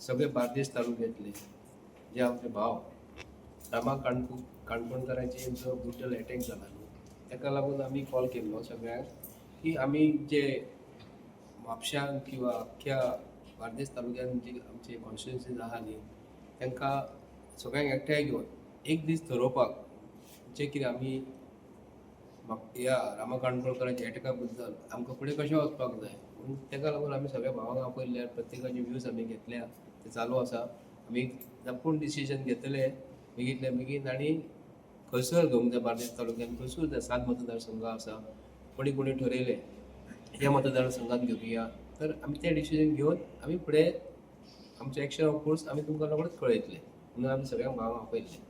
सगळे बार्देस तालुक्यातले जे आमचे भाव रामा काणकोणकारांचे जो ब्रुटल एटॅक जाला न्हू, ताका लागून आमी कॉल केल्लो सगळ्यांक की आमी जे म्हापश्यान किंवा अख्ख्या बार्देस तालुक्यान जी आमचे कॉन्स्टिट्युन्सीज आहा न्ही, तांकां सगळ्यांक एकठांय घेवन एक दीस थरोवपाक जे कितें आमी ह्या रामा काणकोणकाराच्या एटॅका बद्दल आमकां फुडें कशें वचपाक जाय म्हणून ताका लागून आमी सगळ्या भावांक आपयल्ले, प्रत्येकाचे व्यूज आमी घेतल्या, ते चालू आसा. आमी आपूण डिसिजन घेतले बेगीतल्या बेगीन आनी खंयसर घेवंक जाय बार्देस तालुक्यान, खंयसर जाय. 7 मतदारसंघ आसा, कोणी कोणी ठरयले ह्या मतदारसंघात घेवया, तर आमी तें डिसिजन घेवन आमी फुडें आमचें एक्शन ऑफ कोर्स आमी तुमकां रोखडेच कळयतले म्हणून आमी सगळ्यांक भावांक आपयल्ले.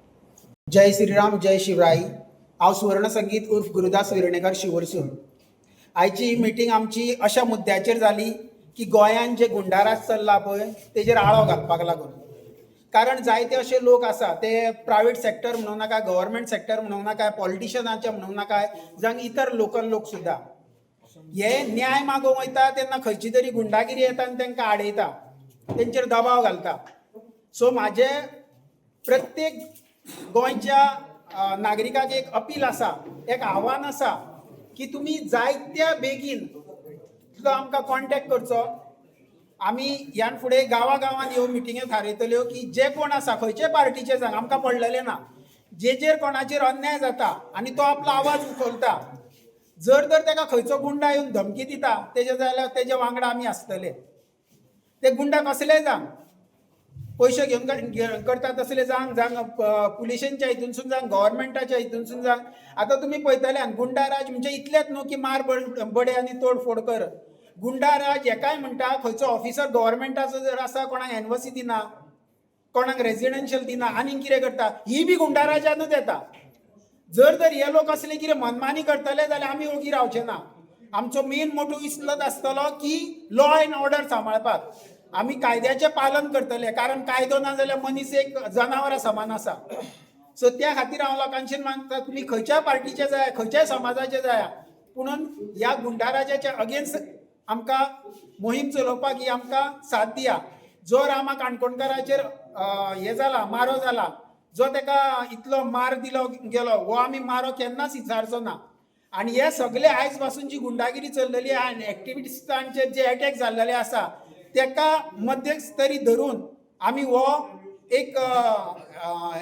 जय श्रीराम, जय शिवराई. हांव सुवर्ण संगीत उर्फ गुरुदास विरणेकर, शिवर्सून. आयची ही मिटींग आमची अशा मुद्द्याचेर जाली की गोंयांत जे गुंडाराज चल्ला पळय, तेजेर आळो घालपाक लागून. कारण जायते अशे लोक आसा, ते प्रायवेट सेक्टर म्हणूं नाका, गव्हर्मेंट सेक्टर म्हणूं नाका, पॉलिटिशनाचे म्हणूं नाका, जावं इतर लोकल लोक सुद्दां हे न्याय मागोवंक वयता तेन्ना खंयची तरी गुंडागिरी येता आनी तांकां आडयता, तेंचेर दबाव घालता. सो म्हाजें प्रत्येक गोंयच्या नागरिकाक एक अपील आसा, एक आव्हान आसा की तुमी जायत्या बेगीन तो आमकां कॉन्टेक्ट करचो. आमी ह्यान फुडें गांवा गांवान ह्यो मिटिंग्यो थारयतल्यो की जे कोण आसा, खंयचे पार्टीचे जावं, आमकां पडलेलें ना, जेचेर कोणाचेर अन्याय जाता आनी तो आपलो आवाज उखलता, जर तर ताका खंयचो गुंडा येवन धमकी दिता तेजे जाल्यार तेजे वांगडा आमी आसतले. ते गुंडा कसलेय जावं, पयशे घेवन करता तसले जावं, जावं पुलिशेंच्या हितूनसून जावं, गव्हर्मेंटाच्या हितूनसून जावं. आतां तुमी पळयतले, गुंडाराज म्हणजे इतलेंच न्हू की मार बडे आनी तोडफोड कर. गुंडाराज हेकाय म्हणटा, खंयचो ऑफिसर गव्हर्मेंटाचो जर आसा, कोणाक एनओसी दिना, कोणाक रेजिडेन्शियल दिना, आनीक कितें करता, ही बी गुंडाराजानूच येता. जर तर हे लोक असले कितें मनमानी करतले जाल्यार आमी ओगी रावचे ना. आमचो मेन मोटो इसलोच आसतलो की लॉ एंड ऑर्डर सांबाळपाक आमी कायद्याचें पालन करतले, कारण कायदो ना जाल्यार मनीस एक जनावरां समान आसा. सो त्या खातीर हांव लोकांचेर मागता, तुमी खंयच्याय पार्टीचे जाय, खंयच्याय समाजाचे जाया, पुणून ह्या गुंडाराजाच्या अगेन्स्ट आमकां मोहीम चलोवपाक ही आमकां साथ दिया. जो रामा काणकोणकाराचेर हे जाला, मारो जाला, जो ताका इतलो मार दिलो गेलो, हो आमी मारो केन्नाच विचारचो ना. आनी हे सगळे आयज पासून जी गुंडागिरी चल्लेली आहा आनी एक्टिविस्टांचेर जे एटॅक जाल्लेले आसा, तेका मध्यस्थरी धरून आमी हो एक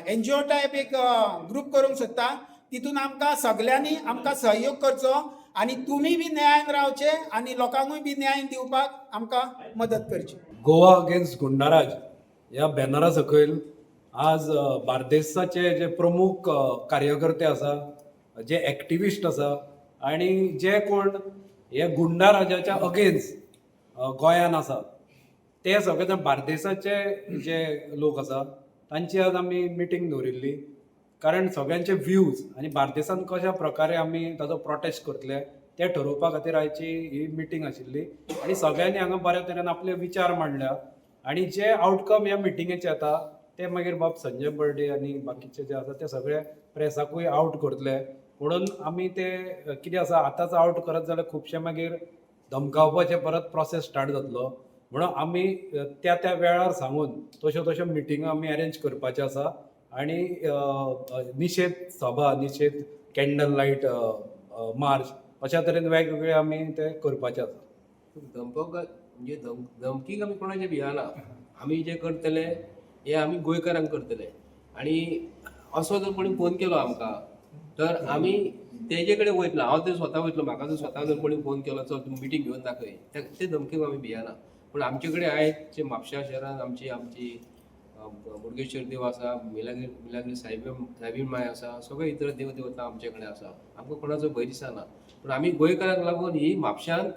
एनजीओ टायप एक ग्रूप करूंक सोदता. तितून आमकां सगल्यांनी आमकां सहयोग करचो आनी तुमी बी न्यायान रावचे आनी लोकांकूय बी न्याय दिवपाक आमकां मदत करची. गोवा अगेन्स्ट गुंडाराज ह्या बॅनरा सकयल आज बार्देसाचे जे प्रमुख कार्यकर्ते आसा, जे एक्टिविस्ट आसा आनी जे कोण हे गुंडाराजाच्या अगेन्स्ट गोंयान आसा, ते सगळे जाण बार्देसाचे जे लोक आसा तांची आज आमी मिटींग दवरिल्ली, कारण सगळ्यांचे व्यूज आनी बार्देसान कशा प्रकारे आमी ताजो प्रोटेस्ट करतले ते ठरोवपा खातीर आयची ही मिटींग आशिल्ली. आनी सगळ्यांनी हांगा बऱ्या तरेन आपले विचार मांडल्या आनी जे आवटकम ह्या मिटिंगेचे येता ते मागीर बाब संजय बर्डे आनी बाकीचे जे आसा ते सगळे प्रेसाकूय आवट करतले. म्हणून आमी ते कितें आसा, आतांच आवट करत जाल्यार खुबशे मागीर धमकावपाचे परत प्रोसेस स्टार्ट जातलो. म्हणून आमी त्या त्या वेळार सांगून तश्यो तश्यो मिटिंगो आमी अरेंज करपाच्यो आसा आनी निशेध सभा, निशेध कॅन्डल लायट मार्च अशा तरेन वेगवेगळे आमी ते करपाचे आसा. धमकोवंक म्हणजे धमकीक आमी कोणाचे भियाना. आमी जे करतले हे आमी गोंयकारांक करतले आनी असो जर कोणी फोन केलो आमकां तर आमी तेजे कडेन वयतलो. हांव तर स्वता वयतलो. म्हाका जर स्वता जर कोणी फोन केलो, चल तूं मिटींग घेवन दाखय, ते धमकीक आमी भियाना. पूण आमचे कडेन आयज जे म्हापश्या शहरान आमची आमची बोडगेश्वर देव आसा, मिलाग्री मिलाग्री सायबी सायबीण माय आसा, सगळे इतर देव देवता आमचे कडेन आसा. आमकां कोणाचो भंय दिसना. पूण आमी गोंयकारांक लागून ही म्हापश्यान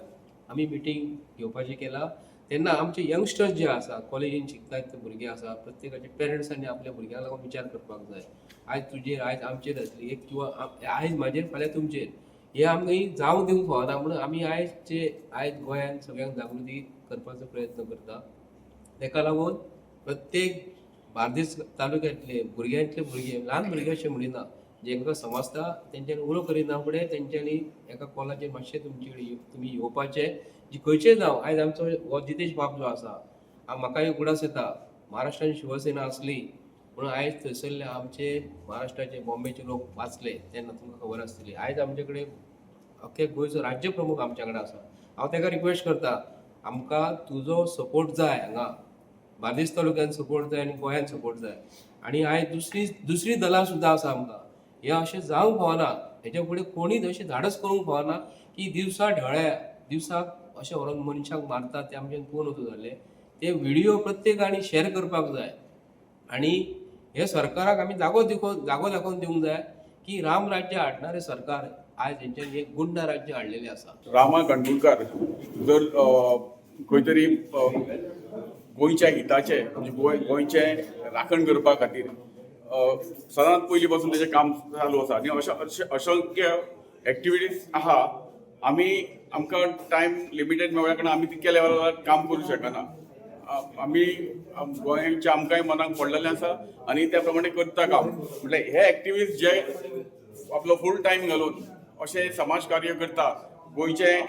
आमी मिटींग घेवपाची केला. तेन्ना आमचे यंगस्टर्स जे आसा, कॉलेजीन शिकतात ते भुरगे आसा, प्रत्येकाचे पेरंट्सांनी आपल्या भुरग्यांक लागून विचार करपाक जाय. आयज तुजेर, आयज आमचेर जातली एक किंवा आयज म्हाजेर, फाल्यां तुमचेर, हे आमी जावंक दिवंक फावना. म्हणून आमी आयज जे आयज गोंयांत सगळ्यांक जागृती करपाचो प्रयत्न करता. ताका लागून प्रत्येक बार्देस तालुक्यांतले भुरग्यांतले भुरगे, ल्हान भुरगे अशें म्हणिना, जेंकां समजता तेंच्यांनी उलो करिना फुडें तेंच्यांनी एका कॉलाचेर मातशें तुमचे कडेन तुमी येवपाचें. जी खंयचेय जावं, आयज आमचो हो जितेश बाब जो आसा, म्हाका एक उगडास येता. महाराष्ट्रान शिवसेना आसली म्हणून आयज थंयसरले आमचे महाराष्ट्राचे बॉम्बेचे लोक वाचले तेन्ना तुमकां खबर आसतली. आयज आमचे कडेन अख्खे गोंयचो राज्य प्रमुख आमच्या कडेन आसा. हांव ताका रिक्वेस्ट करता, आमकां तुजो सपोर्ट जाय, हांगा बार्देस तालुक्यान सपोर्ट जाय आनी गोंयान सपोर्ट जाय. आनी आयज दुसरी दुसरी दलां सुद्दां आसा आमकां. हें अशें जावंक फावना, हेच्या फुडें कोणीच अशें धाडस करूंक फावना की दिवसा ढळ्या दिवसाक अशें व्हरोन मनशाक मारतात ते आमच्यान पळोवन वचूं जालें. ते व्हिडियो प्रत्येकान शेअर करपाक जाय आनी हे सरकाराक आमी जागो दाखोवन दिवंक जाय की राम राज्य हाडणारें सरकार आयज हेंच्यांनी एक गुंडा राज्य हाडलेलें आसा. रामा काणकोणकार जर खंय तरी गोंयच्या हिताचे, म्हणजे गोंयचें राखण करपा खातीर सदांच पयलीं पासून तेजें काम चालू आसा आनी अशे अशे असंख्य एक्टिविटीज आहा. आमी आमकां टायम लिमिटेड मेळ्ळ्या कारणान आमी तितक्या लेवलार काम करूं शकना. आमी गोंयच्या आमकांय मनाक पडलेलें आसा आनी त्या प्रमाणे करता काम. म्हटल्यार हे एक्टिविस्ट जे आपलो फूल टायम घालून अशें समाज कार्य करता, गोंयचें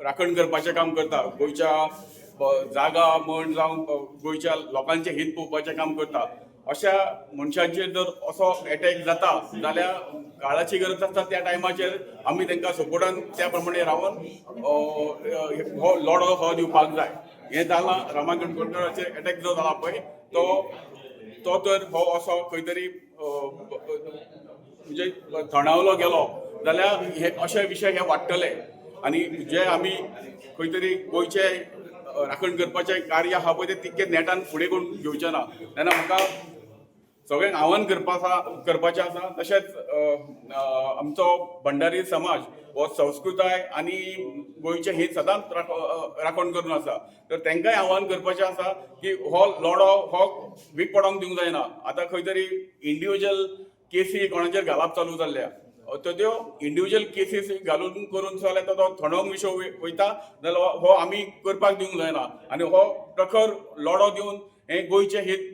राखण करपाचें काम करता, गोंयच्या जागा म्हण जावं गोंयच्या लोकांचें हीत पळोवपाचें काम करता, अशा मनशांचेर जर असो एटॅक जाता जाल्यार काळाची गरज आसता. त्या टायमाचेर आमी तांकां सपोर्टान त्या प्रमाणे रावन हो लढो हो दिवपाक जाय. हें जालां, रामा काणकोणकाराचेर एटॅक जो जाला पळय तो तर हो असो खंय तरी म्हणजे थंडावलो गेलो जाल्यार हे अशे विशय हे वाडटले आनी जे आमी खंय तरी गोंयचे राखण करपाचें कार्य आहा पळय तें तितकें नेटान फुडें करून घेवचें ना. तेन्ना म्हाका सगळ्यांक आव्हान करपाचें आसा. तशेंच आमचो भंडारी समाज हो संस्कृताय आनी गोंयचें हित सदांच राखण करून आसा, तर तांकांय आव्हान करपाचें आसा की हो लढो हो वीक पडोंक दिवंक जायना. आतां खंय तरी इंडिविज्युअल केसी कोणाचेर घालप चालू जाल्ल्या, तर त्यो इंडिविज्युअल केसीस घालून करून जाल्यार तो थंडोवंक विशय वयता जाल्यार हो आमी करपाक दिवंक जायना आनी हो प्रखर लढो दिवन हें गोंयचें हित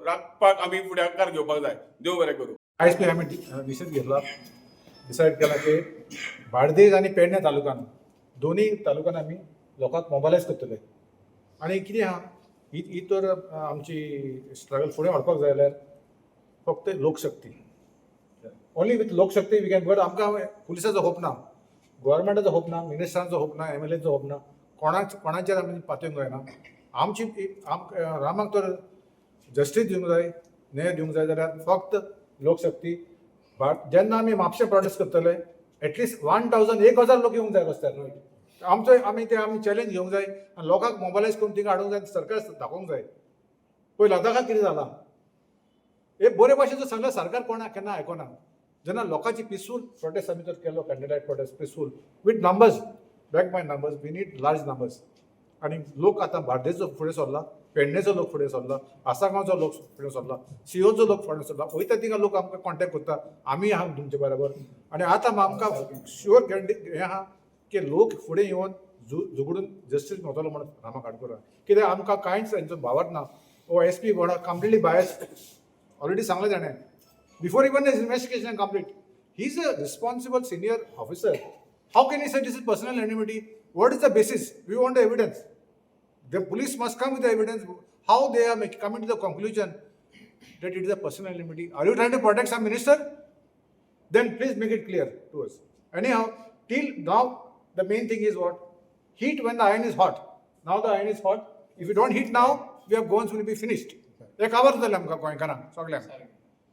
राखपाक आमी फुडाकार घेवपाक जाय. देव बरें करूं. आयज पळय आमी डिसीज घेतला, डिसायड केला की बार्देज आनी पेडणे तालुक्यान, दोनूय तालुक्यान आमी लोकांक मोबायलायज करतले. आनी कितें आहा, ही ही तर आमची स्ट्रगल फुडें व्हरपाक जाय जाल्यार फक्त लोकशक्ती, only with Lokshakti we can. But आमकां पुलिसाचो होप ना, गोवोरमेंटाचो होप ना, मिनिस्टरांचो होप ना, एम एल एचो होप ना, कोणाचेर आमी पातयेवंक जायना. आमची रामाक तर जस्टीस दिवंक जाय, न्याय दिवंक जाय जाल्यार फक्त लोकशक्ती. जेन्ना आमी म्हापशें प्रोटेस्ट करतले, एटलिस्ट 1000, 1000 लोक येवंक जाय रस्त्यार. आमचो आमी ते आमी चॅलेंज घेवंक जाय आनी लोकांक मोबायलायज करून थिंगा हाडूंक जाय, सरकार दाखोवंक जाय. पळय लडाखाक कितें जालां, एक बरे भाशेन सांगल्यार सरकार कोणा केन्ना आयकना. जेन्ना लोकांची पिसफूल प्रोटेस्ट आमी जर केलो, candle light protest peaceful with numbers, back by numbers, we need large numbers. आनी लोक आतां बार्देसचो फुडें सरला, पेडणेचो लोक फुडें सरला, आसागांवचो लोक फुडें सरला, सियोचो लोक फुडें सरला. वयता थिंगा लोक आमकां कॉन्टेक्ट करता, आमी आहा तुमचे बराबर. आनी आतां आमकां शुअर गॅरंटी हें आहा की लोक फुडें येवन झगडून जस्टीस मेवतलो म्हणून रामा काणकोणकार. कित्याक आमकां कांयच हेंचो भावार्थ ना. हो एस पी गोडा कंप्लिटली बायस, ऑलरेडी सांगलें ताणें before even his investigation complete. He is a responsible senior officer. How can he say this is personal enmity? What is the basis? We want the evidence. The police must come with the evidence. How they are coming to the conclusion that it is a personal enmity? Are you trying to protect some minister? Then please make it clear to us. Anyhow, till now, the main thing is what? Heat when the iron is hot. Now the iron is hot. If you don't heat now, we are going to be finished. हे खबर जालें आमकां गोंयकारांक सगळ्यांक.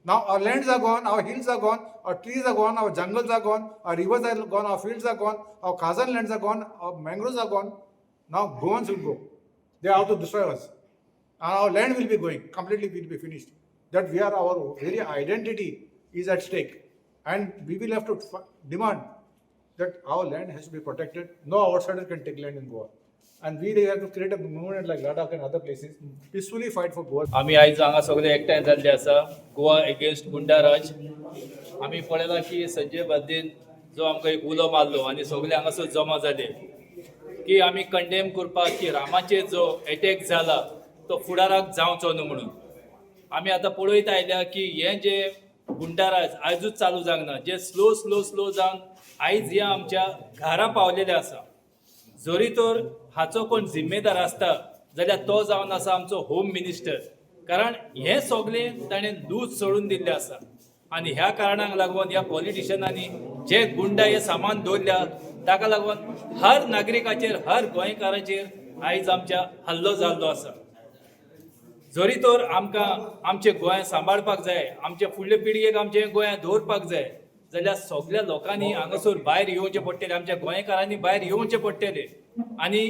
Now our lands are gone, our hills are gone, our trees are gone, our jungles are gone, our rivers are gone, our fields are gone, our khazan lands are gone, our mangroves are gone. Now Goans will go. They are out to destroy us. And our land will be going, completely will be finished. That we are, our very identity is at stake. And we will have to demand that our land has to be protected. No outsider can take land in Goa. And we have to create a movement like Ladakh and other places, peacefully fight for Goa. आमी आयज हांगा सगळे एकठांय जाल्ले आसा Goa against goonda raj. आमी पळयलां की संजय बाद्दीन जो आमकां एक उलो मारलो आनी सगळे हांगासर जमा जाले की आमी कंडेम करपाक की रामाचेर जो एटॅक जाला तो फुडाराक जावचो न्हू म्हणून. आमी आतां पळयत आयल्या की हें जे गुंडाराज आयजूच चालू जावंक ना, जे स्लो स्लो स्लो जावन आयज हें आमच्या घरा पावलेलें आसा. जरी तर हाचो कोण जिम्मेदार आसता जाल्यार तो जावन आसा आमचो होम मिनिस्टर. कारण हें सगळें ताणें लूज सोडून दिल्लें आसा आनी ह्या कारणाक लागून ह्या पॉलिटिशनांनी जे गुंडा हे सामान दवरल्या ताका लागून हर नागरिकाचेर, हर गोंयकाराचेर आयज आमच्या हल्लो जाल्लो आसा. जरी तर आमकां आमचें गोंय सांबाळपाक जाय, आमचे फुडले पिळगेक आमचें गोंयांत दवरपाक जाय जाल्यार सगल्या लोकांनी हांगासर भायर येवचें पडटलें, आमच्या गोंयकारांनी भायर येवचें पडटलें. आनी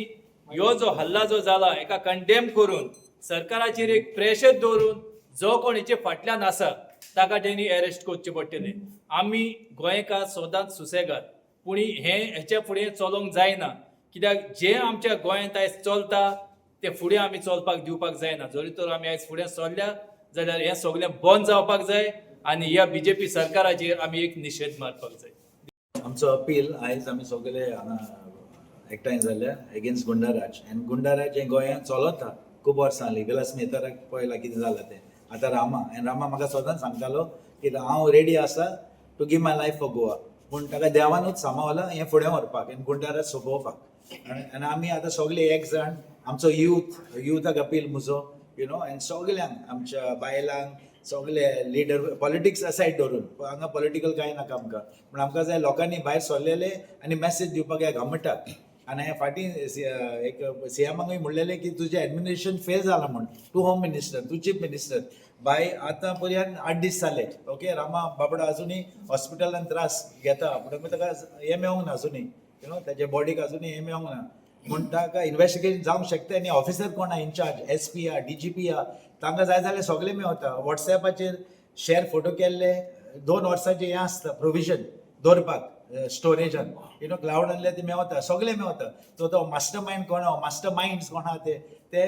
ह्यो जो हल्ला जो जाला हेका कंडेम करून सरकाराचेर एक प्रेशर दवरून जो कोण हेचे फाटल्यान आसा ताका तेणी एरेस्ट करचें पडटलें. आमी गोंयकार सदांच सुसेगाद, पूण हें हेच्या फुडें चलोवंक जायना, कित्याक जें आमच्या गोंयांत आयज चलता तें फुडें आमी चलपाक दिवपाक जायना. जरी तर आमी आयज फुडें सरल्या जाल्यार हें सगळें बंद जावपाक जाय आनी ह्या बीजेपी सरकाराचेर आमी एक निशेध मारपाक जाय. आमचो अपील आयज आमी सगळे हांगा एकठांय जाल्या एगेन्स्ट गुंडाराज. आनी गुंडाराज हें गोंयांत चलता खूब वर्सां जालीं. विलास मेहताराक पळयलां कितें जालां तें. आतां रामा, आनी रामा म्हाका सदांच सांगतालो की हांव रेडी आसा to give my life for Goa, पूण ताका देवानूच सांबाळला हें फुडें व्हरपाक आनी गुंडाराज सोंपोवपाक. आनी आमी आतां सगळे एक जाण आमचो युथाक अपील म्हजो, you know, आनी सगल्यांक, आमच्या बायलांक, सगळे लिडर, पॉलिटिक्स असायड दवरून, हांगा पॉलिटिकल कांय नाका आमकां, पूण आमकां जाय लोकांनी भायर सरलेले आनी मॅसेज दिवपाक ह्या गव्हर्मेंटाक. आनी हांवें फाटीं एक सीएमाकूय म्हणलेलें की तुजें एडमिनिस्ट्रेशन फेल जालां म्हूण, तूं होम मिनिस्टर, तूं चीफ मिनिस्टर, बाय आतां पर्यंत 8 दीस जाले, ओके, रामा बाबडो अजुनूय हॉस्पिटलान त्रास घेता, पूण ताका हें मेळोंक ना अजुनूय, you know, ताच्या बॉडीक अजुनूय हें मेळोंक ना, म्हूण ताका इन्वेस्टिगेशन जावंक शकता. आनी ऑफिसर कोण आहा इनचार्ज, एस पी आहा, डीजीपी आहा, तांकां जाय जाल्यार सगळें मेवता. वॉट्सॅपाचेर शेअर फोटो केल्ले 2 वर्सांचें हें आसता प्रोविजन दवरपाक स्टोरेजान, you know, क्लावडांतले ते मेवता, सगळें मेवता. सो तो मास्टर मायंड कोण आहा, मास्टर मायंड्स कोण आहा, ते ते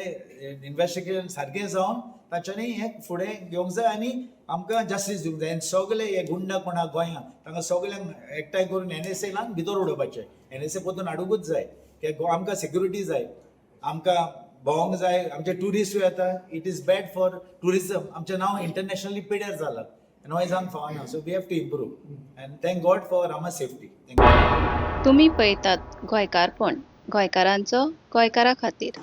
इन्वेस्टिगेशन सारकें जावन तांच्यांनी हें फुडें घेवंक जाय आनी आमकां जस्टीस दिवंक जाय. आनी सगळे हे गुंडा कोण आहा गोंयांत तांकां सगळ्यांक एकठांय करून एनएसएलान भितर उडोवपाचें, एनएसए परतून हाडुंकूच जाय. कित्याक आमकां सिक्युरिटी जाय, आमकां भोंवंक जाय, आमचे ट्युरिस्टूय येता. It is bad for tourism. आमचें नांव इंटरनॅशनली पिड्यार जालां आनी हय जावंक फावना. So we have to improve and thank God for Rama safety. Thank you. तुमी पळयतात गोंयकारपण, गोंयकारांचो गोंयकारा खातीर.